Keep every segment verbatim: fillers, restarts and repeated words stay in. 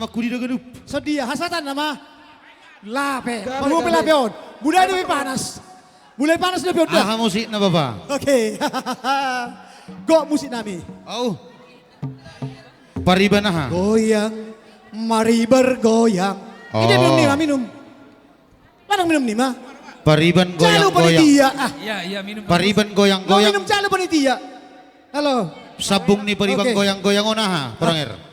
Makudi do ganup. Sedia hasatan nama. Lape. Gabe, mau gabe. Lape on. Mulai lebih panas. Mulai panas lebih on. Aha musikna, Bapak? Oke. Gok musik nami. Au. Pariban aha? Goyang, mari bergoyang. Ini minum nih, minum. Mana minum nih, mah? Pariban goyang-goyang. Panitia, ah. Iya, iya, minum. Pariban goyang-goyang. Mau minum calu panitia. Halo. Sabung nih pariban goyang-goyang on aha, Pranger?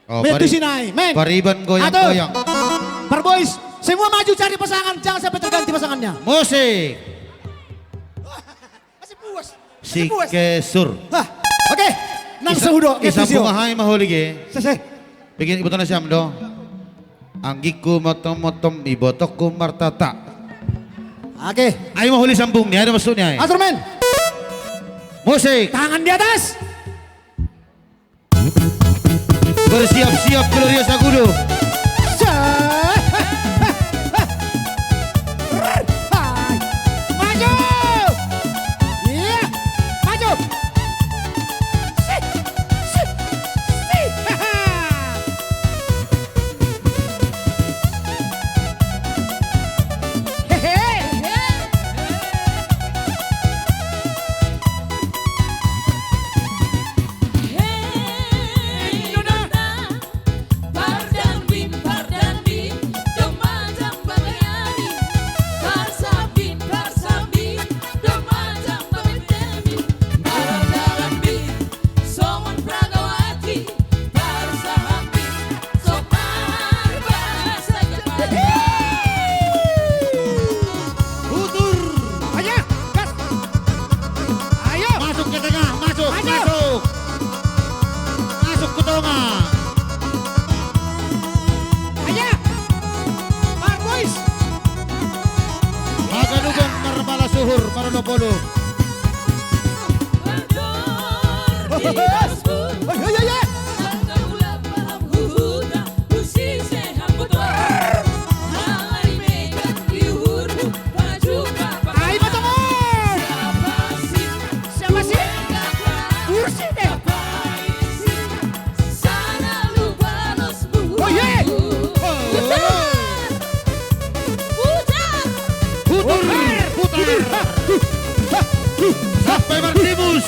Oh, pari-, tusinai, men. Pariban goyang-goyang. Atur. Par Boys, semua maju cari pasangan, jangan sampai terganti pasangannya. Musik. Masih puas. Masih puas. Sikesur. Hah. Oke. Nang isa-, sehudo, isa kesisio. Bunga hai maholi ge. Sese. Bikin ibu tanah siam do. Anggikku motom-motom, ibotokku martata. Oke. Ayo maholi sambung nih, ada maksudnya. Atur, men. Musik. Tangan di atas. Bersiap-siap Gloria Sagudo. Maju. Iya, maju. Sih, sih, sih. Hehe. Putur. Ayo, gas. Ayo. Masuk ke tengah, masuk, masuk. Masuk ke tengah. Ayo. Mar Boys. Maganugon, Marmala Suhur, Marunopolo. Hoi, hoi, hoi, hoi. Ai, patongon! Siapa sih? Kursi deh. Oh, iya. Putar. Putar. Sampai Martimus.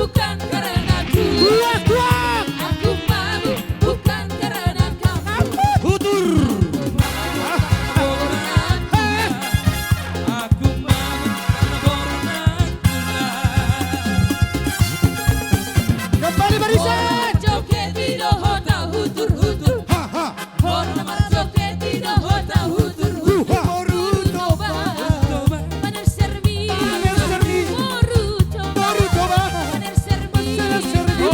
Bukan karena aku. Kuak, kuak. Aku malu bukan karena kamu. Hutur. Karena aku malu karena bornang. Kembali barisan. Joget di dohota hutur hutur. Ha, ha. Hor namar joget di dohota hutur hutur. Huha. Moru toba. Moru toba. Maner serbi. Maner serbi. Moru toba. Moru toba. Maner serbi. Maner serbi.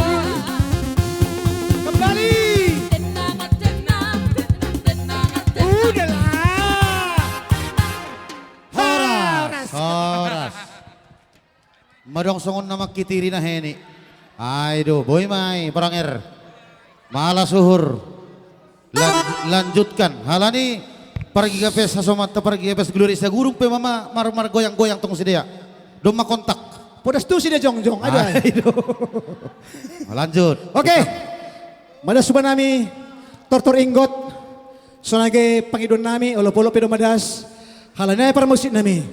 Kembali. Tenang, tenang, tenang, tenang, tenang. Udahlah. Horas. Horas. Madong songon na mangkitiri na heni. Ai do, boi ma i, Paranger. Malas uhur. Lan-, lanjutkan. Halani pargigapes hasomanta, pargigapes Gloria Siagurung pe ma, ma, mar-, margoyang-goyang tong sidea. Domma kontak. Podas tu sidea jongjong, ada. Ai do. Lanjut. Oke. Madas suba nami, tortor inggot. Sonai ge pangidoan nami, olop-olop pe do madas. Halani ai parmusik nami.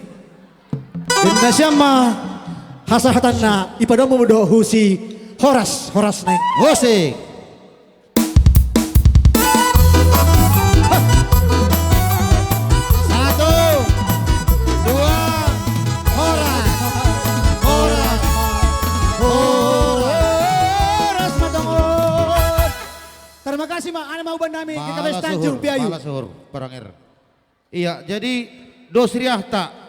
Denda siama hasahatanna ipadomu do husi horas, horas nai. Musik. Satu, dua, horas, horas, horas. Horas matongon. Terima kasih ma, anak mau nami, G K B S Tanjung Piayu. Malas uhur, Paranger. Iya, jadi dos riahta.